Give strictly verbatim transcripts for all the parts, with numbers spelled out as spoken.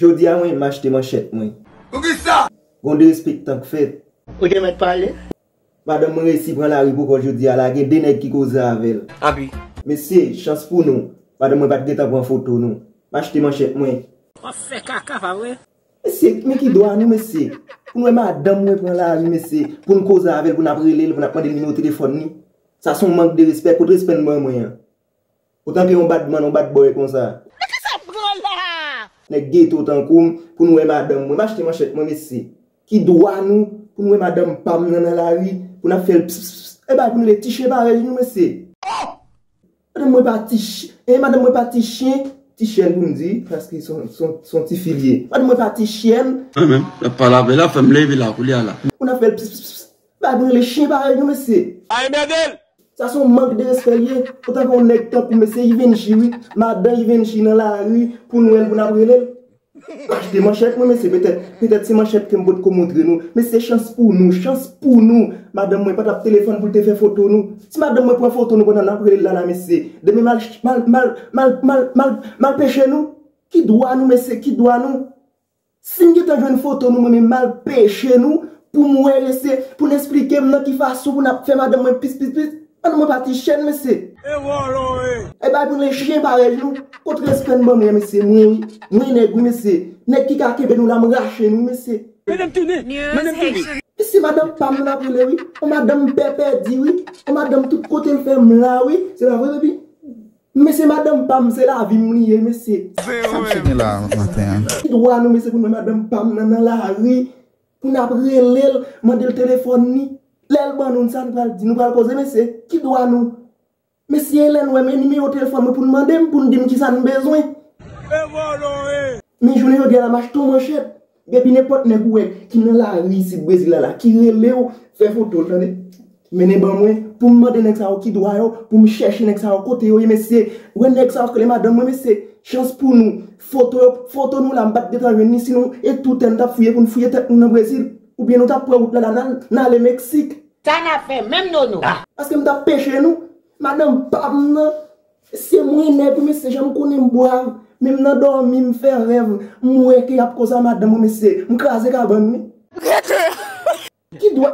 Jodi a mwen, m achte manchèt mwen. Poukisa? Gon derespektan k fèt. Ou te mèt pale. Madanm mwen resi pran lari pou kò l jodi a la, gen de nèg ki koze avè l. Abi. Mesye, chans pou nou, madanm mwen pa t gentan pran foto nou. M achte manchèt mwen. W ap fè kaka, pa vre? Mesye, men ki dwa nou, mesye? Pou n wè madanm mwen pran lari, mesye, pou n koze avè l, pou n ap rele l, pou n ap mande l nimewo telefòn li. Sa se yon mank de respè, kot respè n ban mwen an? Otan ke yon bad man, yon bad boy konsa. Men ki sa pran la? Nèg geto tankou m, pou n wè madanm mwen. M achte manchèt mwen, mesye. Ki dwa nou, pou n wè madanm pa m nan, nan lari, pou n ap fè l ps, ps, ps, e bay pou n rele ti chen parèy nou, mesye. Madanm mwen pa ti ch-, e madanm mwen pa ti chen, ti chèn pou m di, paske se yon, se yon, se yon ti fi l ye. Madanm mwen pa ti chèn. Mwen menm, l ap pale avè l, l ap fè m leve la, koulye a la. Pou n ap fè l ps, ps, ps, ps. Bay pou n rele chen parèy nou, mesye. Ay, mède l! Sa se yon mank de respè l ye. Otan ke yon nèg tankou mesye Ivenchi, wi. Madan Ivenchi nan lari, pou n wè l, pou n ap rele l. M achte manchèt mwen, mesye, petèt, petèt se manchèt ke m potko montre nou. Mesye, chans pou nou, chans pou nou. Madanm mwen pa t ap telefòn pou l te fè foto nou. Si madanm mwen pran foto nou pandan n ap rele l la, la, mesye, demen m al, m al, m al, m al, m al, m al, m al peche nou. Ki dwa nou, mesye, ki dwa nou? Si m gentan jwenn foto nou, mwen menm m al peche nou, pou m wè, mesye, pou n esplike m nan ki fason pou n ap fè madanm mwen pis, pis, pis. Madanm mwen pa ti chèn, mesye. E vòlò, e. E bay pou n rele chen parèy nou. Kot respè n ban mwen, mesye? Mwen, wi. Mwen nèg, wi, mesye. Nèg ki ka kenbe nou la, m rache nou, mesye. Madanm tounen. Madanm tounen. Mesye, madanm pa m nan ap rele, wi. On madanm m pè pèdi, wi. On madanm tout kote l fè m la, wi. Se pa vre, baby? Mesye, madanm pa m, se lavi m li ye, mesye. Sa misye gen la maten an? Ki dwa nou, mesye, pou n wè madanm pa m nan, nan lari, pou n ap rele l, mande l telefòn li? Lè l ban nou sa, nou pral di, nou pral koze, mesye. Ki dwa nou? Mesye, lè n wè, men nimewo telefòn mwen pou n mande m, pou n di m kisa n bezwen. E vòlò, e. Men jounen jodi a la, m achte yon manchèt. Depi nenpòt nèg ou wè ki nan lari isit Brezil la, la, ki rele w, fè foto l, tande. Mennen ban mwen, pou m mande nèg sa yo ki dwa yo, pou m chèche nèg sa yo kote yo ye, mesye. Wè nèg sa yo k rele madanm mwen, mesye. Chans pou nou. Foto yo, foto nou la, m pa t gentan jwenn ni, sinon, e tou tè n t ap fouye pou n fouye tèt nou nan Brezil. Oubyen nou t ap pran wout la, la, n al, n ale Meksik. Sa n ap fè menm, Nono? Paske m t ap peche nou. Madanm pa m nan. Se mwen nèg, wi, mesye, jan m konnen m bwav. Menm nan dòmi, m fè rèv. M wè ke y ap koze a madanm mwen, mesye. M kraze kabann, wi. Ki dwa,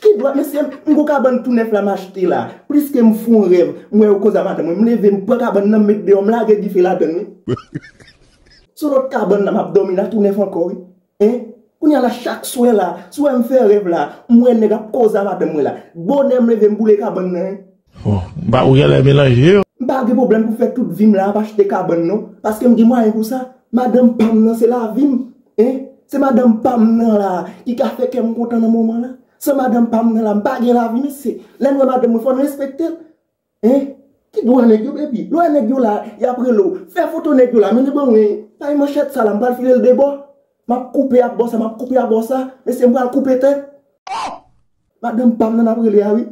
ki dwa, mesye, m gon kabann tou nèf la, m achte la. Pliske m fè yon rèv, m wè yo koze a madanm mwen. M leve, m pran kabann nan, m met deyò, m lage dife ladann, wi. Se yon lòt kabann la, m ap dòmi la tou nèf ankò, wi. Hein? Kounye a la, chak swè la, si w wè m fè rèv la, m wè nèg ap koze a madanm mwen la. Bonè m leve, m boule kabann nan, hein. Bon, m pa, ou genlè melanje yo. M pa gen pwoblèm pou fè tout vi m la ap achte kabann non, paske m gen mwayen pou sa. Madanm pa m nan se lavi m, hein. Se madanm pa m nan la ki ka fè kè m kontan nan moman la. San madanm pa m nan la, m pa gen lavi, mesye. Lè n wè madanm mwen, fò n respekte l. Hein? Ki dwa nèg yo, baby? Lè w wè nèg yo la, y ap rele w. Fè foto nèg yo la, mennen ban mwen. Bay manchèt sa la, m pral file l de bò. M ap koupe ak bò sa, m ap koupe ak bò sa. Mesye, m pral koupe tèt. Madanm pa m nan ap rele a, wi.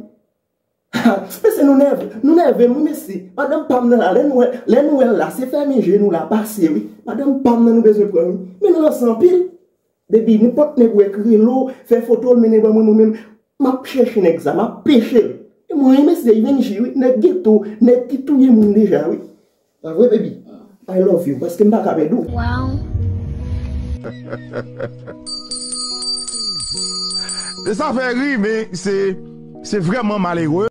Mesye, nou nève, nou nève m, wi, mesye. Madanm pa m nan la, lè nou wè, lè nou wè l la, se fèmen je nou la, pase, wi. Madanm pa m nan nou bezwen pran, wi. Men nou ranse anpil. Baby, nenpòt nèg ou wè k rele w, fè foto l, mennen ban mwen, mwen menm, m ap chèche nèg sa, m ap peche l. E mwen, mesye, Ivenchi, wi, nèg geto, nèg ki touye moun deja, wi. Pa vre, baby? I love you, paske m pa ka pèdi w. Wow. Sa fè ri, men se, se vrèman malere.